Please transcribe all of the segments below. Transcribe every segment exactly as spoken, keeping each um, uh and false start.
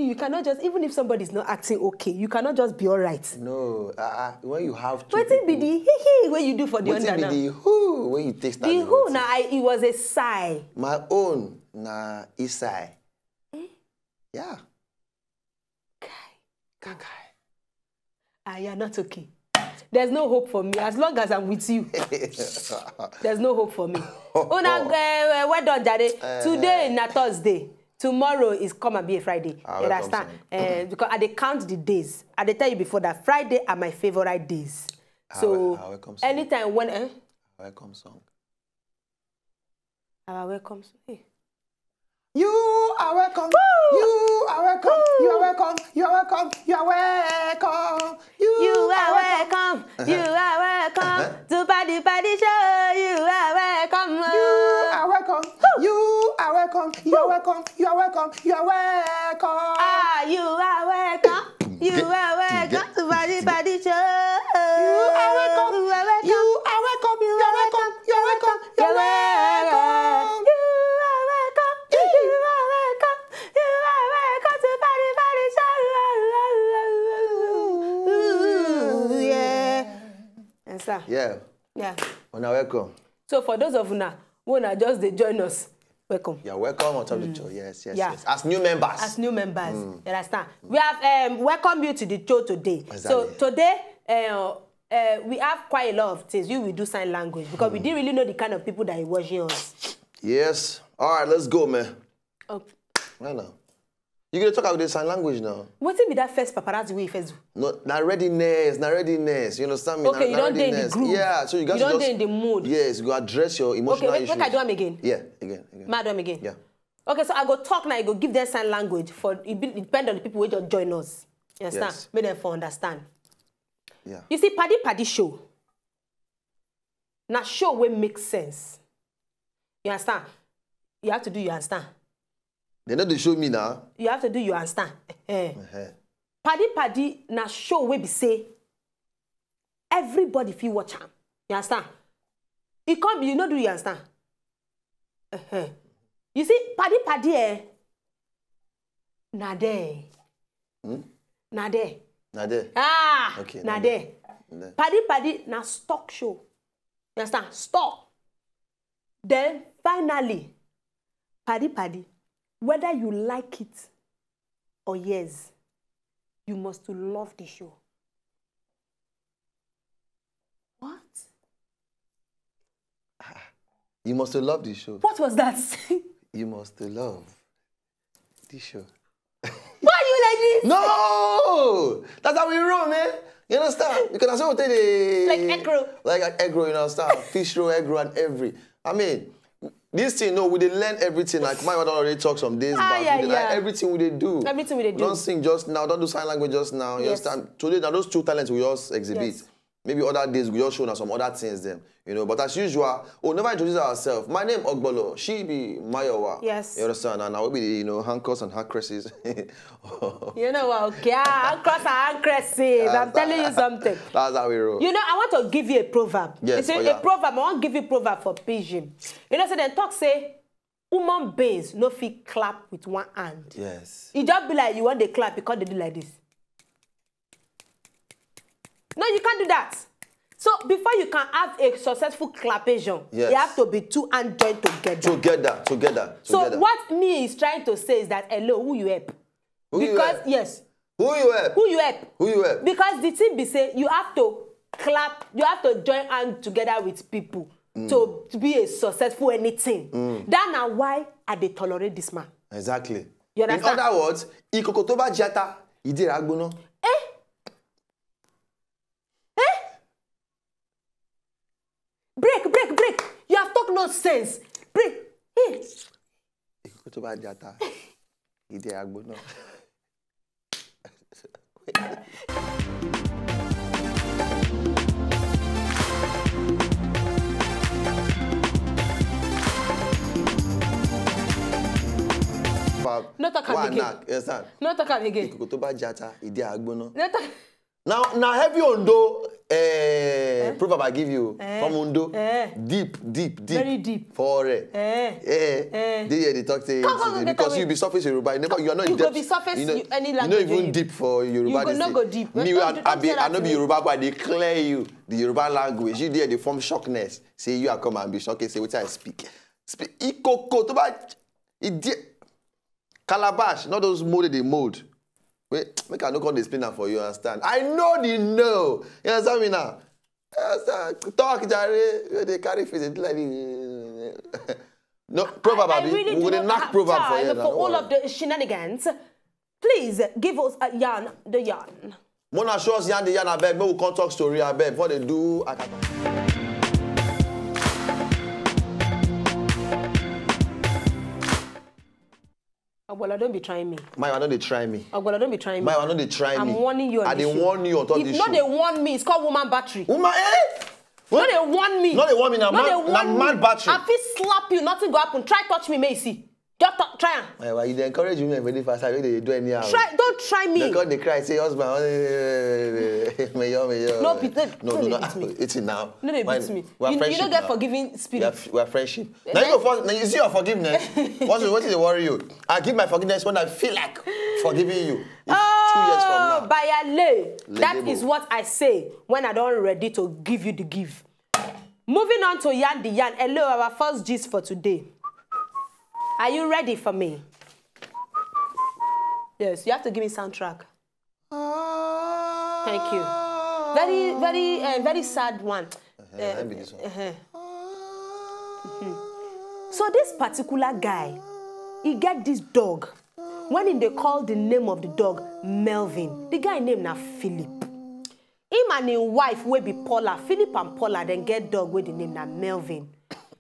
You cannot just, even if somebody is not acting okay, you cannot just be all right. No, uh, uh, when you have two Wetin be people, the hee hee wey you do for the wetin under be now? The who when you take start The the whole who thing? Now, I, it was a sigh. My own na isai. Yeah. Kai. Kakai. Ah, you're not okay. There's no hope for me as long as I'm with you. There's no hope for me. Una, uh, well done, Jare. Today na Thursday. Tomorrow is come and be a Friday. Ah, you understand? Uh, because I dey count the days. I dey tell you before that Friday are my favorite days. Ah, so ah, anytime when eh? Welcome song. Our welcome song. Hey. You are welcome. Woo! You are welcome. Woo! You are welcome. You are welcome. You are welcome. You, you are welcome. welcome. You are welcome. To party party show. You are welcome. You are welcome. You are welcome. You are welcome. You are welcome. You are welcome. Ah, you are welcome. You are welcome to party party show. You are welcome. You are welcome. You are welcome. You are welcome. You are welcome. You are welcome. You are welcome. You are welcome. You are welcome to party party show. Yeah. Yes, sir. Yeah. Yeah. Una welcome. So for those of una who una just dey join us, welcome. You're welcome on top of the show. Yes, yes, Yeah. yes. As new members. As new members, you understand? We have um, welcomed you to the show today. So Exactly. Today, uh, uh, we have quite a lot of things. You will do sign language because we didn't really know the kind of people that are watching us. Yes. All right, let's go, man. Oh, Right now. You gonna talk about the sign language now? Wetin be that first paparazzi wey you first do? No, na readiness, na readiness. You understand me? Okay, Na- you na don dey in the readiness. groove. Yeah, so you got You to don just dey in the mood. Yes, you go address your emotional Okay, make, issues. Make I do am again. Yeah, again, again. Make I do am again. Yeah. Okay, so I go talk now. I go give them sign language for it be- depend on the people wey just join us. You understand? Yes. Make them for understand. Yeah. You see, Paddy Paddy show. Na show wey make sense. You understand? You have to do. You understand? They no dey show me now. You have to do. You understand? Eh. Uh-huh. Paddy Paddy na show wey be say everybody fit watch am. You understand? E come be you no do. You understand? Uh-huh. You see, Paddy Paddy eh, na there. Hmm? Na there. Na there. Ah, okay, na there. Paddy Paddy na stock show. You understand? Stock. Then finally, Paddy Paddy, whether you like it or yes, you must to love the show. What? You must to love the show. What was that? You must to love the show. Why are you like this? No! That's how we roll, man. You understand? Because that's what they Like egg roll. Like an egg roll, you understand? Fish roll, egg roll, and every. I mean, this thing, no, we dey learn everything. Like my mother already talked some days Ah, back. Yeah, We dey learn yeah. Everything we dey do. Everything we dey We do. Don't sing just now. Don't do sign language just now. You Yes. Understand? Today, now those two talents we all exhibit. Yes. Maybe other days we just show now some other things them. You know, but as usual, we'll never introduce ourselves. My name Ogbolo, she be Mayowa. Yes. You understand? And I will be the, you know, handcuffs and handcresses. You know what? Okay, ah, handcross and handcresses. I'm telling you something. That's how we roll. You know, I want to give you a proverb. Yes, It's a, oh, yeah. a proverb. I want to give you a proverb for Pidgin. You know, so then talk say, human beings no fit clap with one hand. Yes. E just be like you want to clap because they do like this. No, you can't do that. So before you can have a successful clapation, Yes. you have to be two hands joined together. Together, together, So together. What me is trying to say is that, hello, who you help? Who you Because help? Yes, Who you help? Who you help? Who you help? Because the thing be say you have to clap, you have to join hand together with people to, to be a successful anything. That na why I dey tolerate this man. Exactly. You understand? In other words, ìkòkò tó bá jata, ìdí rẹ̀ á gbóná. Eh? Eh? Break, break, break. You have talked nonsense. Break. Hey. Ìkòkò tó bá jata, ìdí rẹ̀ á gbóná. No talk am again. No talk am again. Ìkòkò tó bá jata, ìdí rẹ̀ á gbóná. No talk. Now, now heavy Ondo, eh, Proverb I give you, Eh. from Undo. Eh. Deep, deep, deep. Very deep. For Ore. Eh. Eh. Eh. Dey here, dey talk say Come, come, today get because away. You be surface Yoruba. You never, you are not You in go depth. Be surface you know, you- any you know language even wey you- deep for Yoruba. You go They no say, go deep. Me, Don't I, do- I, don't be, say I that no to be me. Yoruba, but I dey clear you the Yoruba language. You there, they form shockness. Say you are come and be shocked. Say what I speak. Speak ikoko to buy idiot. Calabash, not those molded they mold. Wait, make I no come dey explain am for you, understand? I know the no. You understand me now? Understand? Talk, jare. You dey carry face, dey do like this. No, proverb, I abi? really We do go dey not knack have proverb time for here for now. all of the shenanigans. Please give us a yarn, the yarn. Mona show us yarn the yarn, abeg. Make we come talk story, abeg. Before they do, I can. Agbala, don't be trying me. My, I know they try me. Agbala, don't be trying me. My, I know they try I'm me. warning you on I this dey show. warn you on top If this not, show. They warn me. It's called woman battery. Woman, eh? No, they warn me. No, they warn me. Na No, man, they na warn me. man battery. I fit slap you. Nothing go happen. Try touch me, may you see. Just t- try am. My, why you dey encourage me very fast? I dey do anyhow. Try, don't try me. They come dey cry, say, "Husband, mayor, mayor." No, be- no, No, no, no, dey no. Beat me. It's now. No, they Mine, beat me. We are You, you friendship don't get now. Forgiving We are, spirit. we are friendship. Eh, Now you then- go for, now you see your forgiveness. What what is the worry you? I give my forgiveness when I feel like forgiving you. If two years from Oh, now. Bayale. That Legebo. Is what I say when I don't ready to give you the give. Moving on to Yan the Yan. Hello, our first gist for today. Are you ready for me? Yes, you have to give me soundtrack. Thank you. Very, very, uh, very sad one. Uh-huh, let me this one. Uh-huh. So this particular guy, he get this dog. When him dey call the name of the dog Melvin, the guy name na Philip. Him and him wife wey be Paula, Philip and Paula, dem get dog wey the name na Melvin.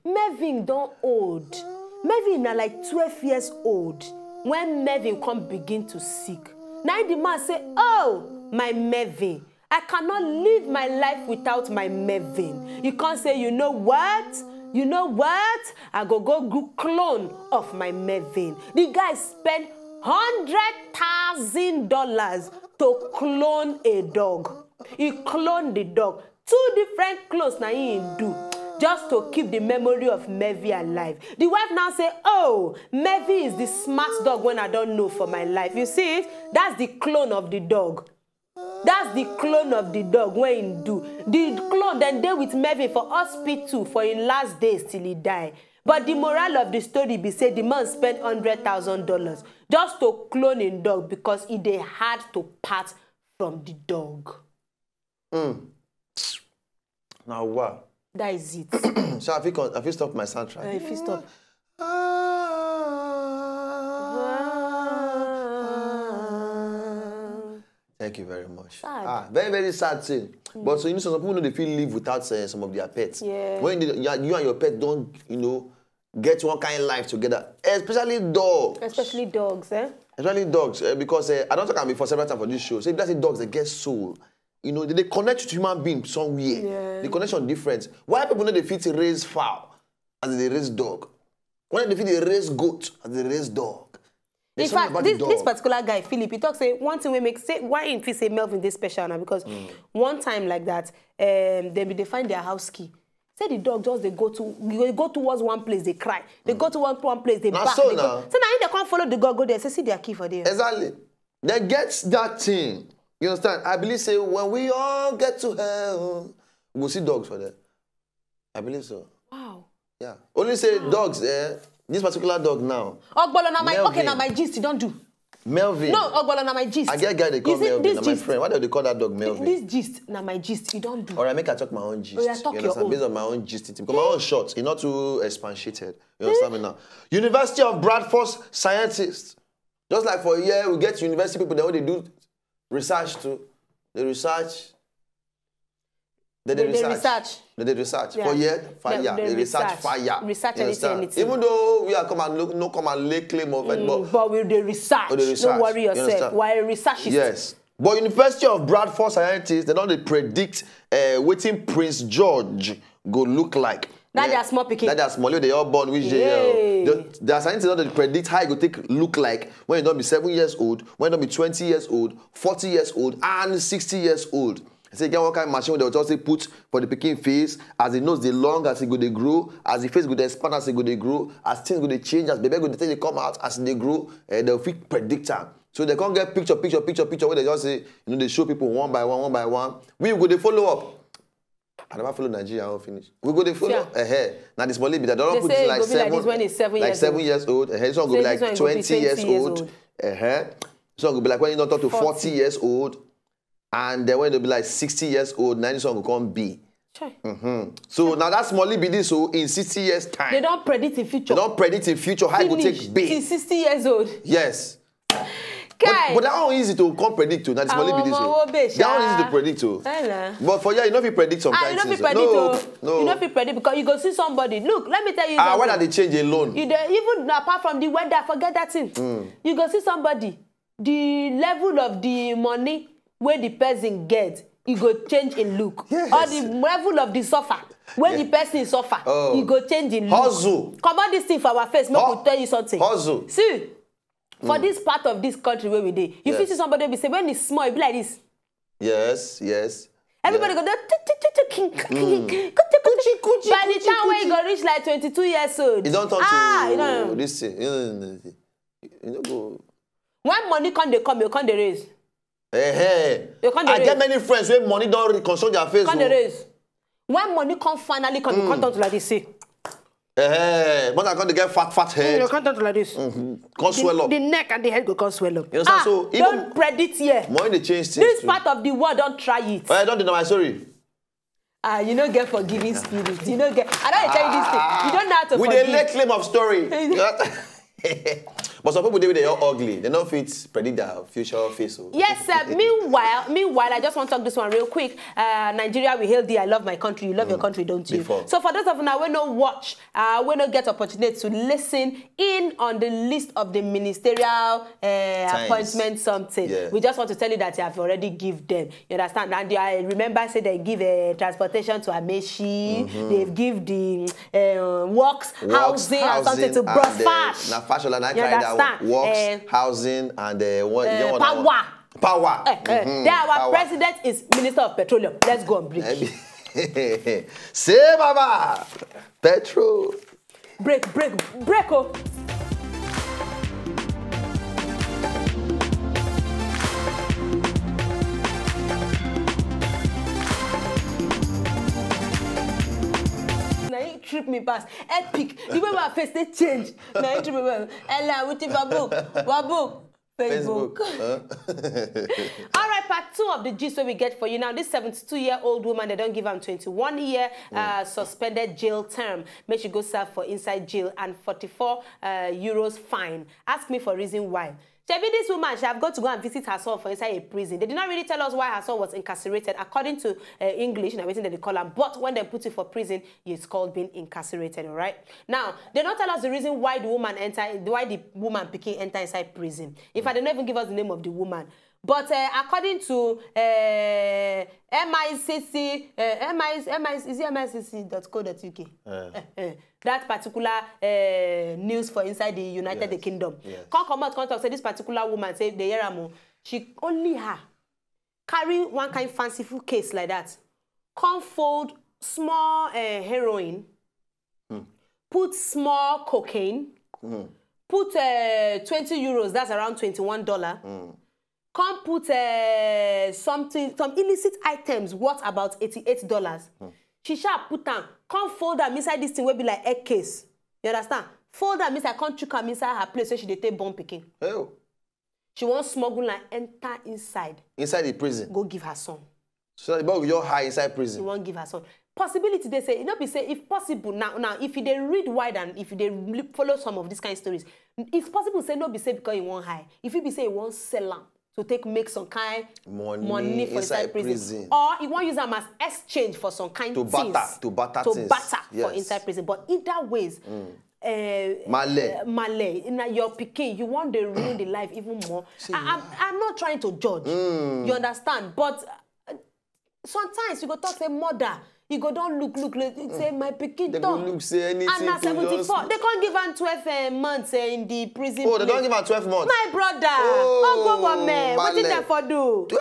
Melvin don old. Melvin na like twelve years old when Melvin come begin to sick. Na him the man say, "Oh, my Melvin, I cannot live my life without my Melvin." He come say, "You know what? You know what? I go go group clone of my Melvin." The guy spend hundred thousand dollars to clone a dog. He cloned the dog. Two different clones na him do just to keep the memory of Melvin alive. The wife now say, "Oh, Melvin is the smart dog when I don't know for my life." You see it? That's the clone of the dog. That's the clone of the dog when he do. The clone then dey with Melvin for hospital for him last days till he die. But the moral of the story be say the man spend hundred thousand dollars just to clone him dog because he dey hard to part from the dog. Now wow. That is it. So I feel con- I feel stop my soundtrack. Uh, if you stop. Thank you very much. Sad. Ah, very very sad thing. But so you know, some people know they feel live without uh, some of their pets. Yeah. When they, you, you and your pet don't, you know, get one kind of life together, especially dogs. Especially dogs, eh? Especially dogs, uh, because uh, I don't talk am before several times for this show. Say that's dogs that get soul. You know, they, they connect to human being somewhere. Yeah. The connection different. Why people know they fit raise fowl as they raise dog? When they fit they raise goat as they raise dog? In There's something fact, about this, the this dog. Particular guy, Philip, he talks say one thing we make say why him feel say Melvin this special now because one time like that, um, they be they find their house key. Say the dog just they go to they go towards one place, they cry. They go to one, one place, they Na back. so They na. Go. So now he they come follow the dog go there. Say see their key for there. Exactly. They get that thing. You understand? I believe say when we all get to hell, we'll see dogs for there. I believe so. Wow. Yeah. Only say dogs, eh? This particular dog now, Ogbolo na my Melvin. Okay, na my gist. You don't do. Melvin. No, Ogbolo na my gist. I get guy they call You see, Melvin. This Na my gist, friend. Why do they call that dog Melvin? This gist na my gist. You don't do. All right, make I talk my own gist. Oh, yeah, talk You your understand? Own. Based on my own gist, because my own short, it's not too expansive. You understand me now? University of Bradford scientists. Just like for here, we get university people that when they do research too. They research. They, They, they research. Research. They, they research. Yeah. For here, for They- here, they they research research. fire. Research You anything, understand? anything. Even though we are come and look, no come and lay claim of it, Mm, but but we they research. Oh, they research. Don't worry You yourself. understand? Why research it? Yes. But University of Bradford scientists, they don't they predict uh, waiting Prince George go look like. That Yeah. They are small pikin. That they are small. They all born which Yay. year? The, the scientists don't they predict how it go take look like when you don't be seven years old, when you don't be twenty years old, forty years old, and sixty years old. Say get one kind machine wey dem just say put for the pikin face, as the nose dey long, as e go dey grow, as the face go dey expand, as e go dey grow, as things go dey change, as baby go dey take dey come out, as e dey grow, eh, dem fit predict am. So dem come get picture, picture, picture, picture wey dem just say, you know, dey show people one by one, one by one. We go dey follow up. I never follow Nigeria own finish. We go dey follow. Yeah. Eh, now this money be that. They They don't put say it e like go be like seven, this when it's seven like years seven old. years old. Eh, this one go Say be this like one go be twenty years twenty years old. old. Eh, this one go be like when you don turn to Forty. forty years old, and then when they'll be like sixty years old, now this one go come be. Chai. So now that's money be this so in sixty years time. They don't predict the future. They don't predict the future. How it go Finish take be? Till sixty years old. Yes. Guy. But, but that one easy to come predict to. Now this money be this Àwọn ọmọ so. owó bèṣà. That one easy to predict to. Hello. But for you, you know if you predict sometimes. Ah, you know if you Things. predict No, to, no. You know if you predict because you go see somebody. Look, let me tell you. Ah, something. Weather they change alone. You dey, even apart from the weather, forget that thing. You go see somebody. The level of the money where the person get, e go change in look. Yes. Or the level of the suffer where the person suffer, Oh. e go change in look. Hustle. Comot this thing for our face. Make Hu- we tell you something. Hustle. See, for this part of this country where we dey, you Yes. fit see somebody wey be say when e small, e be like this. Yes, yes. Everybody Yeah. Go there. By the time when e go reach like twenty-two years old, You don't talk ah, to you know. This thing. You know, you know, go. When money come, they come, you come, they raise. Hey, hey. You can't I do get it. Many friends when money don't reconstruct their face. Come, Oh. They raise. When money come finally come, you come down to like this. See, Hey, hey. But I can't get fat, fat head. You come down to like this. Can't swell up. The neck and the head go come swell up. You understand? Ah, So, even don't predict here. Money they change things. This Too. Part of the world don't try it. Oh, I don't deny my story. Ah, you no get forgiving spirit. You no get. I don't tell you this thing. You don't know how to We forgive. They late claim of story. But some people they they are ugly. They don't fit predict their future face. Oh. Yes, sir. Meanwhile, meanwhile, I just want to talk this one real quick. Uh, Nigeria, we hail thee. I love my country. You love your country, don't you? Before. So for those of now we no watch, uh, we no get opportunity to listen in on the list of the ministerial uh, appointment something. Yeah. We just want to tell you that they have already give them. You understand? And I remember say they give uh, transportation to Amechi. They've give the uh, works, Works, housing, and something to and, brush uh, fash. Na fashion, na You carry that understand? One. Works, Eh, housing, and uh, what? eh, you know what that one? Power. Power. Eh, eh, Mhm, then our power. President is Minister of Petroleum. Let's go on break. Say, Baba, petrol. Break, break, break. Oh. Now he trip me pass. Epic. The way my face they change. Now he trip me pass. Ella, with the Wabook. Wabook. Facebook. Facebook. Huh? All right, part two of the gist wey we get for you now. This seventy-two-year-old woman, they don't give am twenty-one year uh, suspended jail term. Make she go serve for inside jail and forty-four uh, euros fine. Ask me for reason why. Shebi this woman, she have got to go and visit her son for inside a prison. They did not really tell us why her son was incarcerated. According to uh, English, na wetin dem dey call am. But when they put you for prison, it's called being incarcerated, all right? Now, they don't tell us the reason why the woman enter, why the woman pikin enter inside prison. In fact, they don't even give us the name of the woman. But uh, according to uh, M I C C, uh, M I, M I, is it M I C C dot co dot U K? Uh, uh, that particular uh, news for inside the United Yes. Kingdom. Yes. Come come out, come talk say this particular woman say they hear am o. She only her carry one kind fanciful case like that. Come fold small uh, heroin, put small cocaine, put uh, twenty euros, that's around twenty-one dollar. Come put uh, something, some illicit items worth about eighty-eight dollars. She sha put am, come fold am inside this thing wey be like egg case. You understand? Fold am inside, come chook am inside her place so she dey take born pikin. Oh. She wan smuggle am enter inside, Inside the prison. Go give her son. So the boy will just hide inside She prison. Wan give her son. Possibility they say, you know, be say if possible now, now if you dey read wide and if you dey li- follow some of these kind of stories, it's possible say no be say because he wan hide. If he be say he wan sell am to take make some kind Money money for inside, inside prison. Prison. Or he wan use am as exchange for some kind To things. Barter, to barter to things. Barter for Yes. Inside prison. But either ways, uh, Male. uh, male, na your pikin, you want to ruin the life even more. I, I'm, I'm not trying to judge. You understand? But uh, sometimes you go talk say mother, you go don't look, look, look, say my pikin They go talk. Look Say anything. And na To just- seventy-four. They can't give am twelve uh, months uh, in the prison. Oh, they place. Don't give am twelve months. My brother, Oh, oh, go on, man. What did Male. They for do? Eh?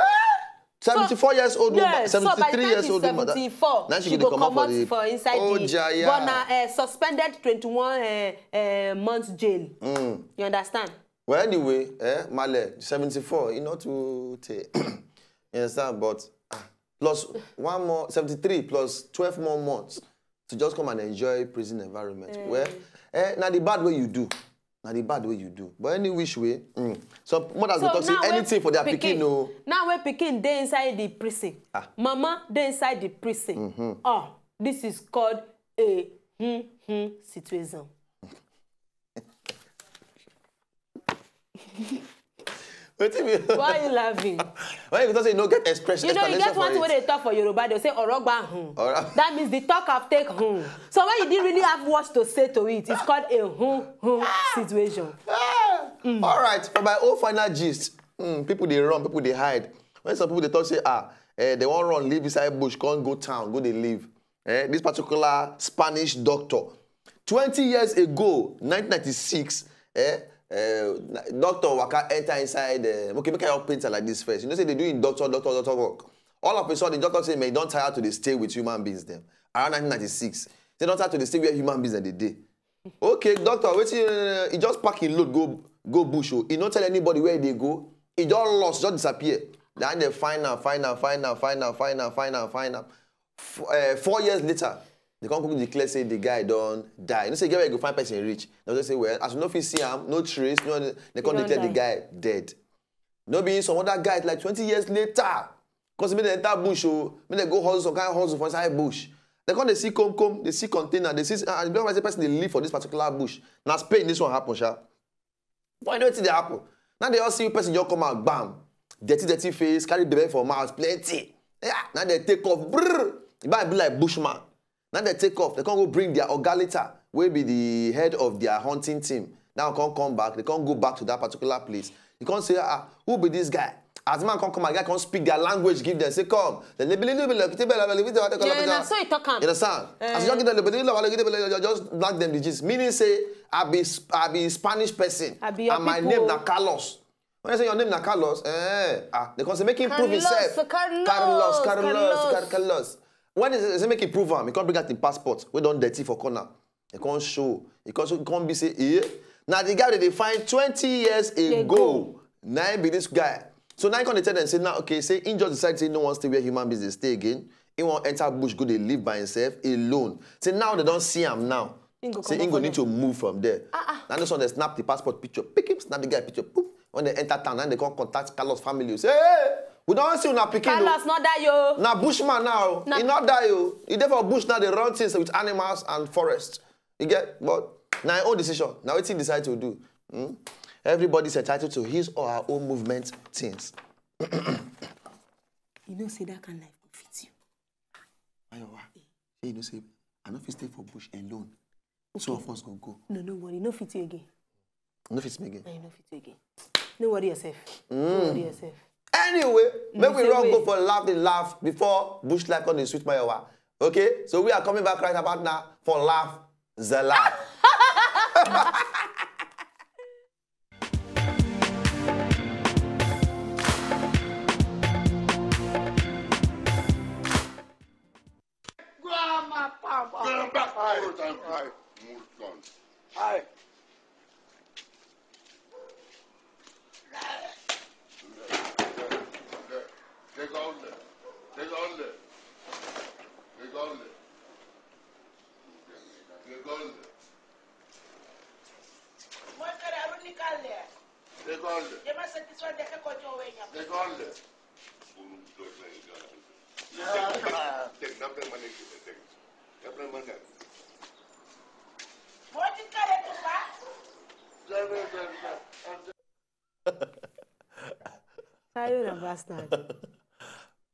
seventy-four years old woman, Yes, so by the seventy-three time years she's old woman. seventy-four, Now she she go go comot for comot the for inside oh, the jaya. But na uh, suspended twenty-one uh, uh, months jail. You understand? Well, anyway, eh, Male, seventy-four, e not too tey. You understand? But ah, plus one more, seventy-three plus twelve more months to just come and enjoy prison environment. Well, eh, now the bad way you do. Now the bad way you do. But any which way, mm, some mothers go talk say now wey anything for their pikin, no. Now wey pikin dey inside the prison, Ah. mama dey inside the prison. Oh, this is called a hmm hmm situation. Wetin be? Why are you laughing? When you talk say you no get expression, You know, you explanation get one thing for wey it. Dey talk for Yoruba, they say "Ọ̀rọ̀ gba hun." Ọ̀rọ̀- That means the talk have take hun. So when you didn't really have what to say to it, it's called a hun hun situation. Ah! All right, for my own final gist, mm, people dey run, people dey hide. When some people dey talk say, ah, eh, they wan run, live inside bush, come go town, go dey live. Eh, this particular Spanish doctor, twenty years ago, nineteen ninety-six, eh, eh, na- doctor waka enter inside. Uh, okay, make I help paint am like this first. You know say they doing doctor, doctor, doctor work. All of a sudden, doctor say, "Man, you don tire to dey stay with human beings." Them around nineteen ninety-six, say don tire to dey stay where human beings dem dey dey. Okay, doctor, wetin? Uh, he just pack him load go go bush. Oh, he no tell anybody where they go. He just lost, just disappear. Then they find am, find am, find am, find am, find am, find am, find am, find am. F- uh, four years later, they come quickly declare say the guy don die. You know say get where you go find person reach. They just say, well, as we no fit see am, no trace, no, they come don declare the die. Guy dead. No be some other guys like twenty years later, cause make dem enter bush, oh, make dem go hustle some kind hustle for inside bush. They come dey see come come, they see container, they see, ah, the person dey live for this particular bush. Na Spain this one happen, sha. Why no wetin dey happen? Now they all see person just come out, bam, dirty dirty face, carry belle for mouth, plenty. Yeah, now they take off, brrr. The guy be like bushman. Now they take off, they come go bring their oga later, wey be the head of their hunting team. Now come come back, they come go back to that particular place. You come say, ah, who be this guy? As man come come, the guy come speak their language, give them, say, come. The little bit like Yeah, na so he talk am. You understand? As you Eh. just give them the little bit, you just knock them the gist. Meaning say, I be Sp- I be Spanish person, I be your and my people. Name na Carlos. When I say your name na Carlos, eh, ah, they come say make him prove Carlos, himself. Carlos, Carlos, Carlos, Carlos. Car- Carlos. When they say make him prove am, he come bring out the passport. We don dirty for corner. He come show. He come show. Come be say, eh. Now the guy that they find twenty years ago, Ago. Now he be this guy. So now he come dey tell them say now, okay, say he just decide say no one stay where human beings dey stay again. He wan enter bush, go dey live by himself alone. Say now they don't see him now. He go Say he comot go for need there. To move from there. Now this one they snap the passport picture, pick him, snap the guy picture. Boop. When they enter town, now they come contact Carlos family. Say, hey, we don't see una pikin. Oh. Carlos not die yo. Na bushman now. Na- He not die. Oh. He there for bush now. They run things with animals and forest. You get, but na your own decision. Now wetin you decide to do. Hmm? Everybody's entitled to his or her own movement things. You know say that kind life go fit you. Ayowa, say you know say I no fit stay for bush alone. Two of us go go. No, no worry, no fit you again. No fit me again. No, you no fit you again. No worry yourself. No worry yourself. Anyway, make we say run go wait. For laugh the laugh before bush life come dey sweet my yawa. Okay, so we are coming back right about now for laugh the laugh. Grandpa, all time, all time. Move on. Hi. Take on there. Take on there. Take on there. Take on there. Take on there. Take on there. Tayo na bastard.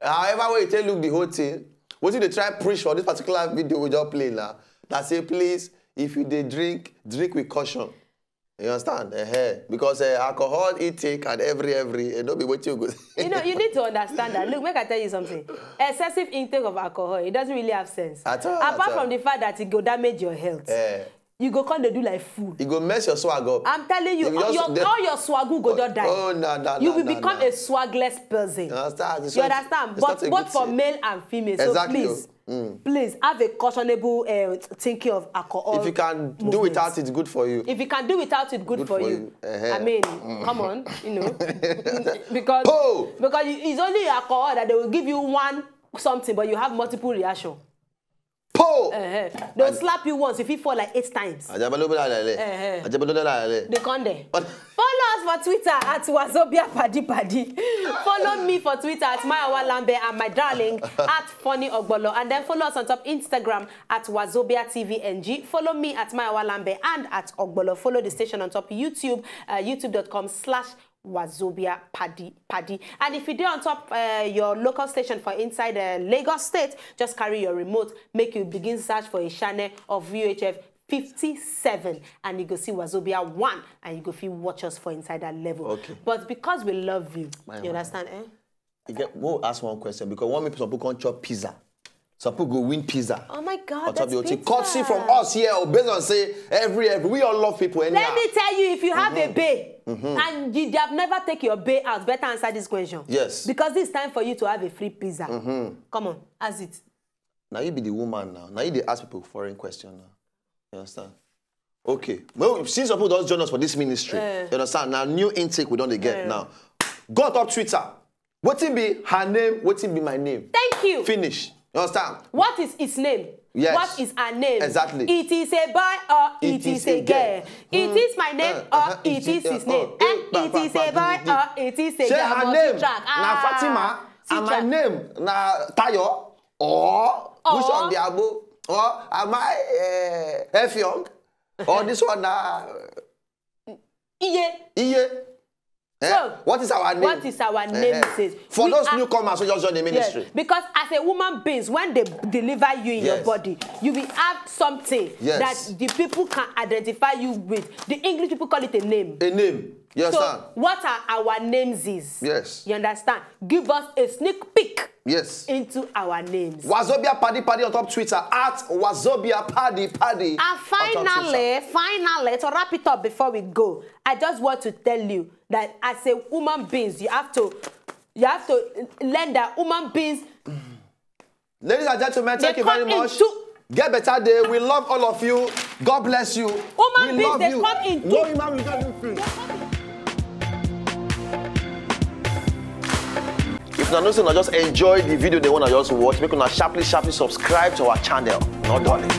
However, when you take look the whole thing, wetin dey try preach for this particular video we just play now, that say please, if you dey drink, drink with caution. You understand? Uh-huh. Because uh, alcohol intake and every every, uh, no be wetin you go. You know, you need to understand that. Look, make I tell you something. Excessive intake of alcohol, it doesn't really have sense. At all, Apart at all. From the fact that it go damage your health. Eh. You go come dey do like fool. You go mess your swag up. I'm telling you, You all just- your, the- all your swagoo go just die. Oh, no, no, no, You will no, become no. a swagless person. You understand? It's You not- understand? it's But not a both good for thing. Male and female. So Exactly. Please, please have a cautionable uh, thinking of alcohol. If you can do movement. Without it, good for you. If you can do without it, good, Good for, for you. You. Uh-huh. I mean, come on, you know, because Oh! because you, it's only alcohol that they will give you one something, but you have multiple reaction. Po! Uh-huh. They'll slap you once if you fall like eight times. Ajabalobo la lele. Eh, eh. Ajabalobo la lele. They come there. But Follow us for Twitter at Wazobia Paddy Paddy. Follow me for Twitter at Mayawa Lambe and my darling at Funny Ogbolo. And then follow us on top Instagram at Wazobia T V N G. Follow me at Mayawa Lambe and at Ogbolo. Follow the station on top YouTube, uh, youtube.com slash Wazobia Paddy Paddy. And if you dey on top uh, your local station for inside uh, Lagos State, just carry your remote, make you begin search for a channel of U H F fifty-seven, and you go see Wazobia one, and you go feel watch us for inside that level. Okay. But because we love you, My you man. Understand, eh? You get, we'll ask one question because one people some people can't chop pizza. Some people go win pizza. Oh my God, On top that's of the pizza. Courtesy from us here, or based on say every every we all love people anyhow. Let me tell you, if you have a bae and you, they have never take your bae out, better answer this question. Yes. Because it's time for you to have a free pizza. Come on, as it. Now you be the woman now. Now you dey ask people foreign question now. You understand? Okay. Well, since some people don't join us for this ministry, Eh. You understand? Now new intake we don't get Eh. Now. Go on top Twitter. Wetin be her name? Wetin be my name? Thank you. Finish. You understand? What is his name? Yes. What is her name? Exactly. It is a boy or it It is is a a girl. girl. It is my name Uh, or uh, it it is is his a- name. oh, Eh, eh, it is a pa- boy pa- or it is a Say girl. her Multi name track. na Fatima and my Teacher. Name na Tayo or which Or- on the abo or am I uh, Effiong or this one na Iye. Iye. Eh? So, What is our name? What is our name? Eh, eh. Says For we those are- newcomers who just join the Yes, ministry. Because as a woman beings, when they deliver you in your Yes. Body, you will have something Yes. That the people can identify you with. The English people call it a name. A name. You So, understand? What are our names is? Yes. You understand? Give us a sneak peek Yes. Into our names. Wazobia Paddy Paddy on top Twitter at Wazobia Paddy Paddy. And finally, finally, to wrap it up before we go, I just want to tell you that as a human beings, you have to, you have to learn that human beings. Ladies and gentlemen, thank They you very come in much. two- Get better day. We love all of you. God bless you. Human we beings, love they you. come in No two- human being don't do free. If una know say una just enjoy the video, they wanna just watch, make una sharply, sharply subscribe to our channel. Not darling.